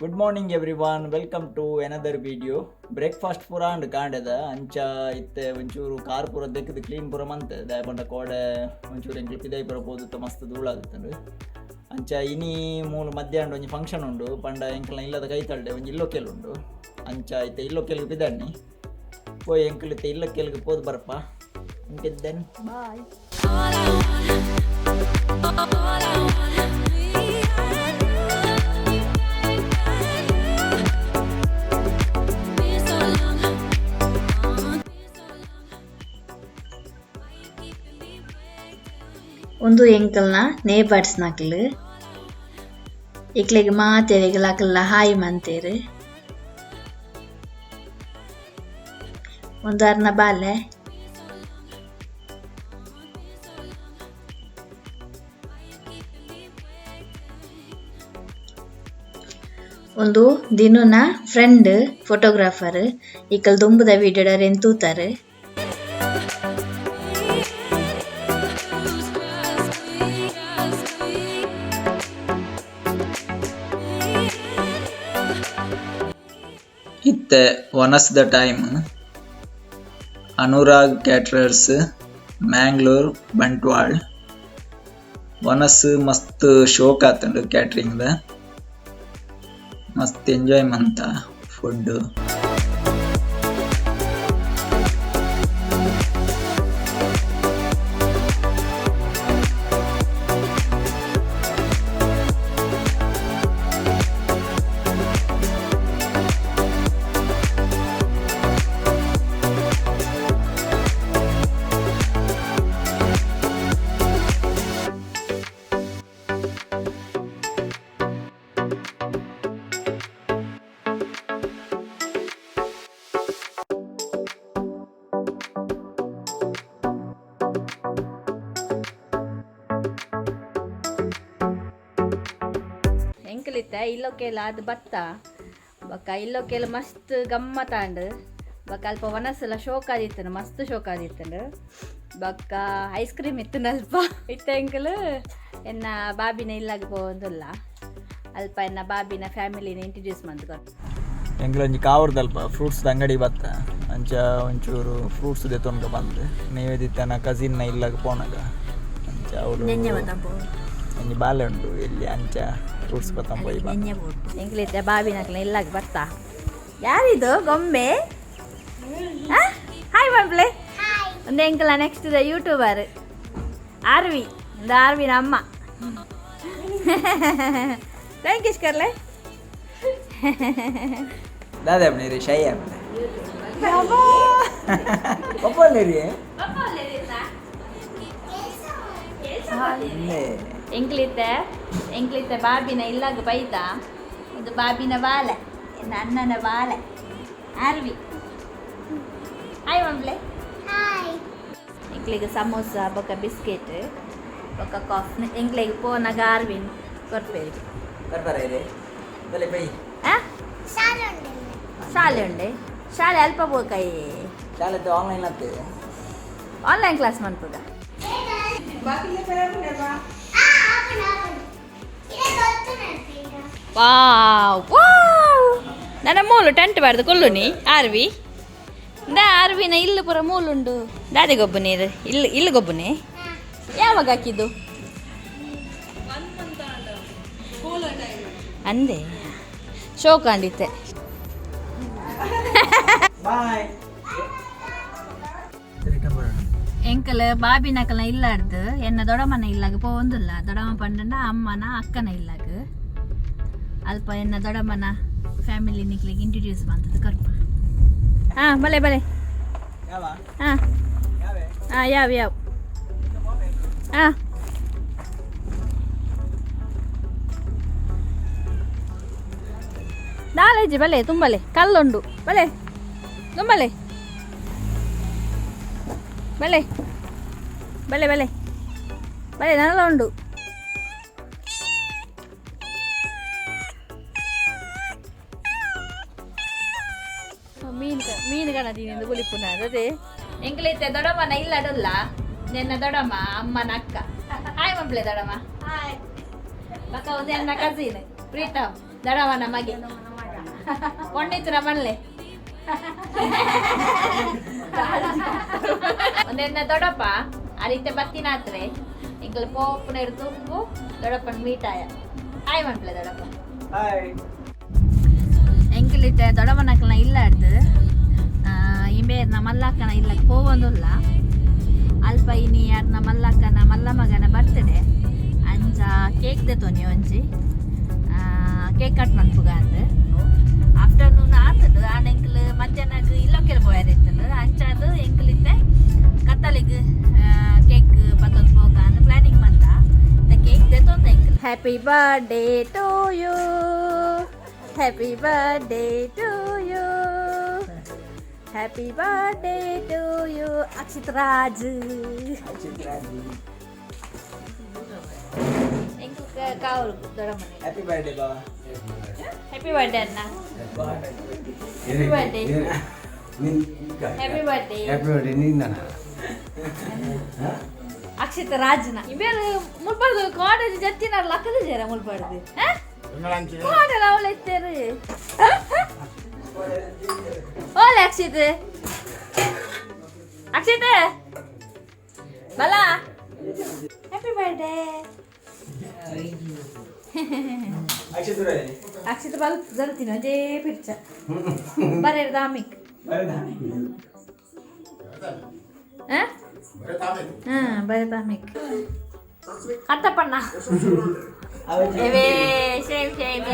Good morning everyone, welcome to another video. Breakfast ಪೂರ ಅಂಡ್ ಕಾಂಡೆದ ಅಂಚ ಇತ್ತೆ ಒಂಚೂರು ಕಾರ್ ಪೂರ ದೆಕ್ಕದು ಕ್ಲೀನ್ ಪೂರ ಮಂತೆ ದಾಯಪಂಡ ಕೋಡೆ ಒಂಚೂರು ಎಂಕ್ಲು ಪಿದೈ ಪೂರ ಪೋದುತ್ತ ಮಸ್ತ್ ಧೂಳಾಗುತ್ತಂಡು. ಅಂಚ ಇನಿ ಮೂಲು ಮಧ್ಯಾಹ್ನ ಒಂಜಿ ಫಂಕ್ಷನ್ ಉಂಡು ಪಂಡ ಎಂಕಲ್ನ ಇಲ್ಲದ ಕೈತಲ್ಡೆ ಒಂಜಿ ಇಲ್ಲೊಕ್ಕೆಲ್ ಉಂಡು. ಅಂಚ ಇತ್ತೆ ಇಲ್ಲೊಕ್ಕೆಲ್ಗೆ ಪಿದಣ್ಣಿ ಪೋಯ್ ಎಂಕಲ್ ಇತ್ತೆ ಇಲ್ಲೊಕ್ಕೆಲ್ಗೆ ಪೋದು ಬರ್ಪ. ಅಂಚಿದ್ದೆನ್ boy. All I want, all I want, me and you. Been so long, been so long. Why you keeping me waiting? ಉಂದು ಎಂಕಲ್ನ ನೇಬರ್ಸ್ ನಕ್ಲು ಇಕ್ಲೆಗ್ ಮಾತೆರೆಗ್ಲ ಅಕಲ್ನ ಹಾಯ್ ಮಂತೆರ್. ಉಂದು ಅರ್ನ ಬಾಲೆ. ಉಂದು ದಿನುನ ಫ್ರೆಂಡ್ ಫೋಟೋಗ್ರಾಫರ್. ಇಕಲ್ ದುಂಬುದ ವಿಡಿಯೋ ಅರೆನ್ ತೂತರ್. Trust me, trust me. ಇತ್ತೆ ವನಸ್ದ ಟೈಮ್. ಅನುರಾಗ್ ಕ್ಯಾಟ್ರರ್ಸ್, ಮ್ಯಾಂಗ್ಳೂರ್, ಬಂಟ್ವಾಳ್. ವನಸ್ ಮಸ್ತ್ ಶೋಕ್ ಆತುಂಡು ಕ್ಯಾಟ್ರಿಂಗ್ ದ. ಮಸ್ತ್ ಎಂಜಾಯ್ ಮಂತ ಫುಡ್. ಎಂಕಲಿತ್ತ ಇಲ್ಲೊಕ್ಕೆಲ್ಲ ಅದು ಬತ್ತ ಬೊಕ್ಕ ಇಲ್ಲೊಕ್ಕೆಲ್ಲ ಮಸ್ತ್ ಗಮ್ಮತ್ತಾಂಡ್. ಬೊಕ್ಕ ಅಲ್ಪ ವನಸೆಲ್ಲ ಶೋಕ್ ಆದಿತ್ತಂಡು, ಮಸ್ತ್ ಶೋಕ್ ಆದಿತ್ತಂಡು. ಬೊಕ್ಕ ಐಸ್ ಕ್ರೀಮ್ ಇತ್ತಂಡು ಅಲ್ಪ. ಇತ್ತ ಎಂಕಲ್ ಎನ್ನ ಬಾಬಿನ ಇಲ್ಲಾಗ ಪೋವೊಂದುಲ್ಲ, ಅಲ್ಪ ಎನ್ನ ಬಾಬಿನ ಫ್ಯಾಮಿಲಿನ ಇಂಟ್ರಡ್ಯೂಸ್ ಮಂತ್. ಎಂಕ್ಲೊಂಜಿ ಕಾವರ್ದಲ್ಪ ಫ್ರೂಟ್ಸ್ ಅಂಗಡಿ ಬತ್ತ. ಅಂಚ ಒಂಚೂರು ಫ್ರೂಟ್ಸ್ ದೆತೊನ್ಕ ಬಂದು ನಿವೇದಿತನ ಕಸಿನ್ನ ಇಲ್ಲಾಗ ಪೋನಗ ಅಂಚ ಅವಳು ಒಂಜಿ ಬಾಲೆ ಉಂಡು ಇಲ್ಲಿ, ಅಂಚ ಫ್ರೂಟ್ಸ್ ಪತ್ತೊಂದು ಬಾ. ಎಂಕ್ಲಿತ್ತೆ ಬಾಬಿನಕ್ಲ ಇಲ್ಲಾಗ ಬರ್ತಾ. ಯಾರಿದು ಗೊಂಬೆ? ಹಾಯ್ ಬಂಪ್ಲೆ. ಒಂದು ಎಂಕಲ ನೆಕ್ಸ್ಟ್ the YouTuber RV. ಒಂದು ಆರ್ವಿನ ಅಮ್ಮ. Thank you ಕರ್ಲೆ. ದಾದ ನೀರಿ ಶೈ ಆಪ್ಲೆ ಪಪ್ಪ ನೀರಿ. ಎಂಕ್ಲಿತ್ತೆ ಎಂಕ್ಲಿತ್ತೆ ಬಾಬಿನ ಇಲ್ಲಾಗ ಬೈತ. ಇದು ಬಾಬಿನ ಬಾಲೆ, ಎನ್ನ ಅಣ್ಣನ ಬಾಲೆ ಆರ್ವಿ. ಹಾಯ್ ಮಂಬ್ಲೆ. ಎಂಕ್ಲಿಗೆ ಸಮೋಸ ಬೊಕ್ಕ ಬಿಸ್ಕೆಟ್ ಬೊಕ್ಕ ಕಾಫಿ. ಎಂಕ್ಲಿಗೆ ಪೋನಾಗ ಆರ್ವಿನ್ ಕೊರ್ಪೇರಿಗೆ. ಬರ್ಬಾರ ಬಲೆ ಬೈ. ಆ? ಶಾಲೆ ಉಂಡೆ, ಶಾಲೆ ಅಲ್ಪ ಬೋಕೈ. ಶಾಲೆ ಆನ್ಲೈನ್ ಆಗ್ತದೆ. Online class ಮನ್ಪುಗ. ವಾವ್ ವಾವ್, ನನ್ನ ಮೂಲು ಟೆಂಟ್ ಬಾರ್ದು ಕೊಲ್ಲುನಿ ಆರ್ವಿ. ಇಂದ ಆರ್ವಿನ ಇಲ್ಲು ಪೂರ ಮೂಲುಂಡು. ದಾದೆ ಗೊಬ್ಬು ನೀರು ಇಲ್ಲು ಇಲ್ಲು ಗೊಬ್ಬುನಿ ಯಾವಾಗ ಹಾಕಿದ್ದು ಅಂದೆ ಶೋಕ್ ಅಂಡಿತ್ತೆ. ಬಾಯ್. ಎಂಕಲ್ ಬಾಬಿನಕಲ್ನ ಇಲ್ಲಾಡ್ದು ಎನ್ನ ದೊಡಮ್ಮನ ಇಲ್ಲಾಗ ಪೋವೊಂದುಲ್ಲ. ದೊಡಮ್ಮ ಪಂಡಂಡ ಅಮ್ಮನ ಅಕ್ಕನ ಇಲ್ಲಾಗ. ಅಲ್ಪ ಎನ್ನ ದೊಡಮ್ಮನ ಫ್ಯಾಮಿಲಿ ನಿಕ್ಲಿಗೆ ಇಂಟ್ರೊಡ್ಯೂಸ್ ಮಂತದ್ದು ಕರ್ಪ. ಹಾಂ, ಬಲೆ ಬಲೆ. ಯಾವ? ಹಾಂ. ಯಾವೆ? ಹಾಂ, ಯಾವ ಯಾವ. ಹಾಂ, ದಾಲೇಜಿ ಬಲೆ ತುಂಬಲೆ ಕಲ್ಲುಂಡು. ಬಲೆ ತುಂಬಲೆ ಬಲೆ ಬಲೆ ಬಲೆ ಬಲೆ ನಲ್ಲ ಉಂಡು. ಮೀನು ಮೀನು ಗಣದೀನಿ ಗುಲಿಪುನ ಅದೇ. ಎಂಕಲೈತೆ ದೊಡಮ್ಮನ ಇಲ್ಲಡುಲ್ಲ. ನಿನ್ನ ದೊಡಮ್ಮ, ಅಮ್ಮನ ಅಕ್ಕ. ಹಾಯ್ ಮಂಪ್ಲೆ ದೊಡಮ್ಮ. ಬಕ್ಕ ಒಂದು ಎನ್ನ ಕಸಿನ್ ಪ್ರೀತಮ್. ದಡವನ ಮಗೆ ಕೊಂಡಿತ್ರ ಮಲ್ಲೆ ಒಂದೆನ್ನ ದೊಡ್ಡಪ್ಪ ಅರಿತೆ ಬತ್ತಿನಾತ್ರೆ ಎಂಕಲ್ ಪೋಪುನ ಹಿಡ್ದು ದೊಡ್ಡಪ್ಪನ ಮೀಟಾಯ. ಹಾಯ್ ಮನ್ಪ್ಲೆ ದೊಡ್ಡಪ್ಪ. ಹಾಯ್. ಎಂಕಲಿತ್ತೆ ದೊಡ್ಡಮ್ಮನಕ್ಕನ ಇಲ್ಲ ಹಿಡ್ದು ಇಂಬೇರ್ನ ಮಲ್ಲಕ್ಕನ ಇಲ್ಲ ಪೋವೊಂದುಲ್ಲ. ಅಲ್ಪ ಇನಿ ಯಾರ್ನ ಮಲ್ಲಕ್ಕನ ಮಲ್ಲ ಮಗನ ಬರ್ತಡೆ. ಅಂಚ ಕೇಕ್ ದೆತೊನಿ ಒಂಜಿ ಕೇಕ್ ಕಟ್ ಮನ್ಪುಗ ಅಂದ್. ಆಫ್ಟರ್ನೂನ್ ಆತುಂಡು. ಆಂಡ ಎಂಕಲ್ ಮಧ್ಯಾಹ್ನಗ್ ಇಲ್ಲೊಕ್ಕೆಲ್ ಪೋಯರ್ ಇತ್ತುಂಡು. ಅಂಚಾದ್ ಎಂಕಲಿತ್ತೆ ಕತ್ತಲಿಗ್ ಕೇಕ್ ಪತ್ತೊಂದು ಪೋಕ ಅಂದ್ ಪ್ಲಾನಿಂಗ್ ಮಂತ ಕೇಕ್ ದೆತೊಂದು ಎಂಕಲ್. Happy birthday to you, happy birthday to you, happy birthday to you Akshith Raj. ಎಂಕಲ್ ಕಾವಲು ದೊಡ್ಡಮ್ಮನೆ. ಹ್ಯಾಪಿ ಬರ್ಡೇ ಬಾ. ಹ್ಯಾಪಿ ಬರ್ಡೇ ಅಣ್ಣ. Happy birthday. Happy birthday. Happy birthday ನಿನ್ನ. ಅಕ್ಷಿತ್ ರಾಜ್ನ ಇಬೇರು ಮುಲ್ಬಾರ್ದು ಕಾಲೇಜ್ ಜತ್ತಿನ ಲಕ್ಕದ ಜೇರ ಮುಲ್ಬಾರ್ದು ಕಾಡಲ್ಲ ಅವಳ ಇತ್ತೇರು. ಓಲೆ ಅಕ್ಷಿತ್, ಅಕ್ಷಿತ್ ಬಲ, ಹ್ಯಾಪಿ ಬರ್ಡೇ. ಅಕ್ಷಿತ್. ಅಕ್ಷಿತ್ ಬಲ್ ಜಲ್ತಿನ ಜೇ ಪಿರ್ಚ ಬರೇರ್ ದಾಮಿಕ್. ಹಾ ಬರೆ ದಾಮಿಕ್ ಕಟ್ಟಪ್ಪಣ್ಣ. ಇವೇ same same.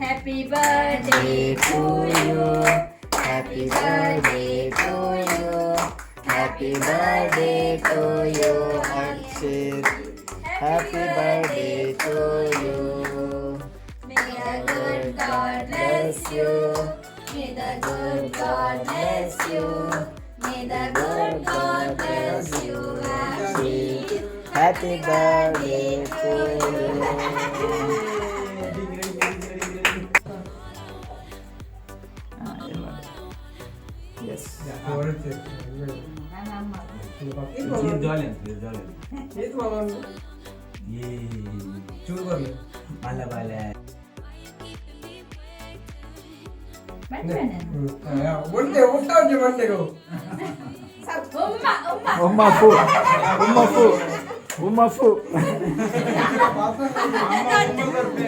Happy birthday to you, happy birthday to you, happy birthday to you Akshith, happy birthday to you. May the good God bless you. May the good God bless you. May the good God bless you. Happy birthday to you. Yes. ಉಮ್ಮ ಉಮ್ಮ. ಉಮ್ಮ ಫು ಉಮ್ಮ ಫು ಉಮ್ಮ ಫು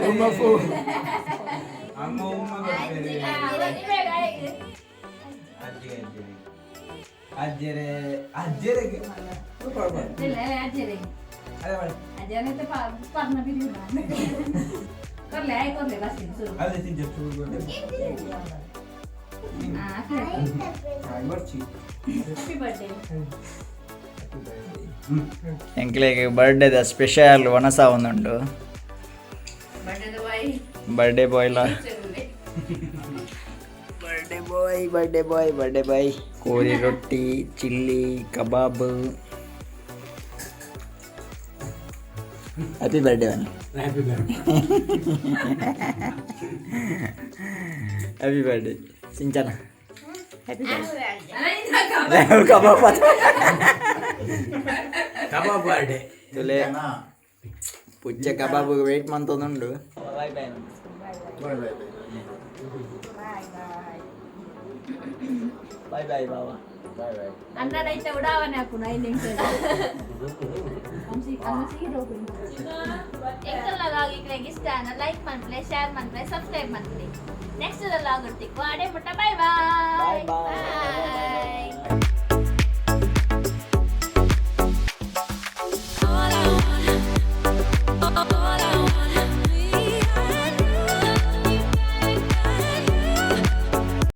ಉಮ್ಮ ಫು. ಅಮ್ಮ ಉಮ್ಮ ಬರ್ತಾರೆ. ಅಜ್ಜಿ ಅಜ್ಜರೇ ಅಜ್ಜರೇ ಅಜ್ಜರೇ. ಅಜ್ಜರೇ. ಅದೇ ಮಾಡಿ. ಅಜ್ಜನೈತೆ ಪರ್ನ ಬಿಡಿ ಕೊರ್ಲೆ ಆಯ್ ಕೊರ್ಲೆ ಬಸ್ ಶುರು. ಅದೇ ತಿಂಚ ಚೂರು. Happy birthday. ಎಂಕ್ಲೆಗ್ ಬರ್ಡೇದ ಸ್ಪೆಷಲ್ ವನಸ ಒಂದುಂಡು. ಬರ್ಡೇದ ಬಾಯ್. ಬರ್ಡೇ ಬಾಯ್ಲ, birthday boy, birthday boy, birthday boy. Kori rotti, chilli kebab. Happy birthday one. Happy birthday. Happy birthday Sinchana. Happy birthday kebab. Kebab birthday. ತುಲೆ ಪುಚ್ಚೆ ಕಬಾಬ್ ವೇಟ್ ಮಂತೊಂದುಂಡು. Bye bye. Bye. Bye bye ಬಾಬಾ. ಅಣ್ಣನೈತೆ ಉಡಾವಣೆ ಹಾಕುನ 5 ನಿಮಿಷ. ಎಂಕಲ್ನ ಲಾಗ್ ಇಕ್ಲೆಗ್ ಇಷ್ಟ ಆಂಡ ಲೈಕ್ ಮನ್ಪುಲೆ, ಶೇರ್ ಮನ್ಪುಲೆ, ಸಬ್ಸ್ಕ್ರೈಬ್ ಮನ್ಪುಲೆ. ನೆಕ್ಸ್ಟ್ ಲಾಗ್ ತಿಕ್ಕು ಅಡೆ ಮುಟ್ಟ ಬಾಯ್. ಬಾಯ್. ಬಾಯ್. ಬಾಯ್.